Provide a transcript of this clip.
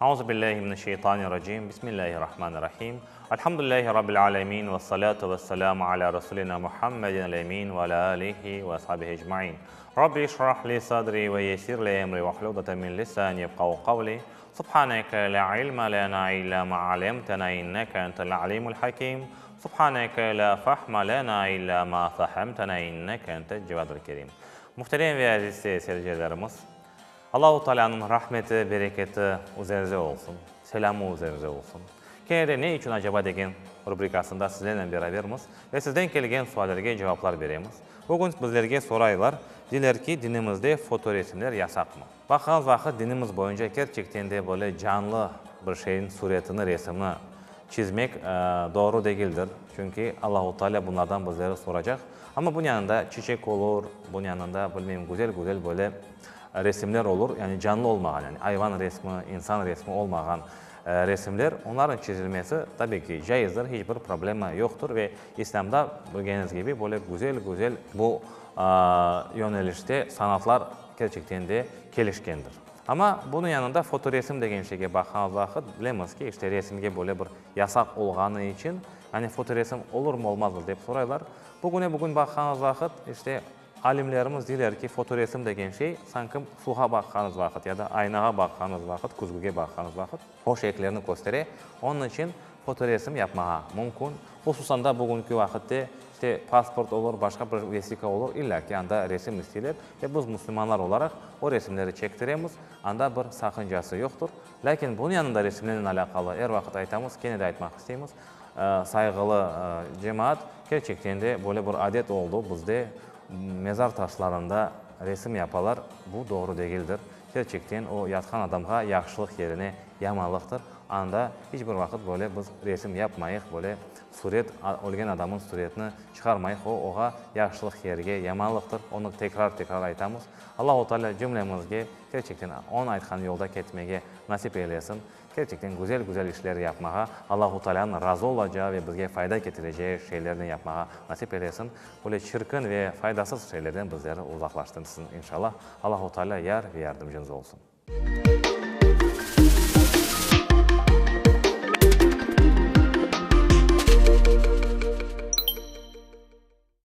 Auzu billahi mineşşeytanirracim. Bismillahirrahmanirrahim. Elhamdülillahi Rabbil alemin. Vessalatu vesselamu ala Rasulina Muhammedin el-emin ve ala alihi ve ashabihi ecmain. Rabbi işrah li sadri ve yessir li emri vahlul uqdeten min lisani yefqahu qavli. Subhaneke la ilme lena illa ma alemtena inneke entel alimul hakim. Subhaneke la fahme lena illa ma fahemtena inneke entel cevadul kerim. Muhterem ve aziz seyircilerimiz, Allahu Taalânıñ rahmeti, bereketi üzerinize olsun, selâmı üzerinize olsun. Kene de Ne içün acaba degen rubrikasında sizlernen berabermiz ve sizden kelgen suallerge cevaplar beremiz. Bugün bizlerge soraylar, deyler ki, dinimizde fotoresimler yasaqmı? Baqqanımız vaqıt dinimiz boyunca kerçekten de böyle canlı bir şeyniñ suretini, resimni çizmek doğru degildir. Çünki Allahu Teala bunlardan bizleri soracaq. Amma bunıñ yanında çiçek olur, bunıñ yanında, bilmeyim, güzel-güzel böyle resimler olur, yani canlı olmağan, yani ayvan resmi, insan resmi olmağan resimler, onlarnıñ çizilmesi, tabiy ki, caizdir, hiç bir problema yoqtır ve İslâmda, bilgeniñiz kibi, böyle güzel-güzel bu yönelişte sanatlar kerçekten de kelişkendir. Amma bunıñ yanında fotoresim degen şeyge baqqanımız vaqıt, bilemiz ki, işte resimge böyle bir yasaq olğanı içün, yani fotoresim olurmı, olmazmı dep soraylar. Bugüne bugün baqqanımız vaqıt, işte alimlerimiz deyler ki, fotoresim degen şey, sanki suvğa baqqanımız vaqıt ya da aynağa baqqanımız vaqıt, küzgüge baqqanımız vaqıt, o şekillerni köstere. Onıñ içün fotoresim yapmağa mümkün. Hususan da bugünki vaqıtte, işte, pasport olur, başqa bir vesiqa olur, illâ ki, anda resim isteyler ve biz, musulmanlar olaraq, o resimleri çektiremiz, anda bir saqıncası yoqtır. Lâkin bunıñ yanında resimlernen alâqalı er vaqıt aytamız, kene de aytmaq isteymiz, sayğılı cemaat, kerçekten de böyle bir adet oldu bizde, mezar taşlarında resim yapalar, bu doğru degildir. Kerçekten o yatqan adamğa yahşılıq yerine yamanlıqtır. Anda iç bir vaqıt böyle biz resim yapmayıq, böyle suret, ölgen adamnıñ suretini çıqarmayıq, o oğa yahşılıq yerge yamanlıqtır, onı tekrar-tekrar aytamız. Allahu Teala cümlemizge kerçekten Onıñ aytqan yolda ketmege nasip eylesin, kerçekten güzel-güzel işler yapmağa, Allahu Tealânıñ razı olacağı ve bizge fayda ketireceği şeylerni yapmağa nasip eylesin, böyle çirkin ve faydasız şeylerden bizleri uzaqlaştırsın, inşallah. Allahu Teala yar ve yardımcımız olsun.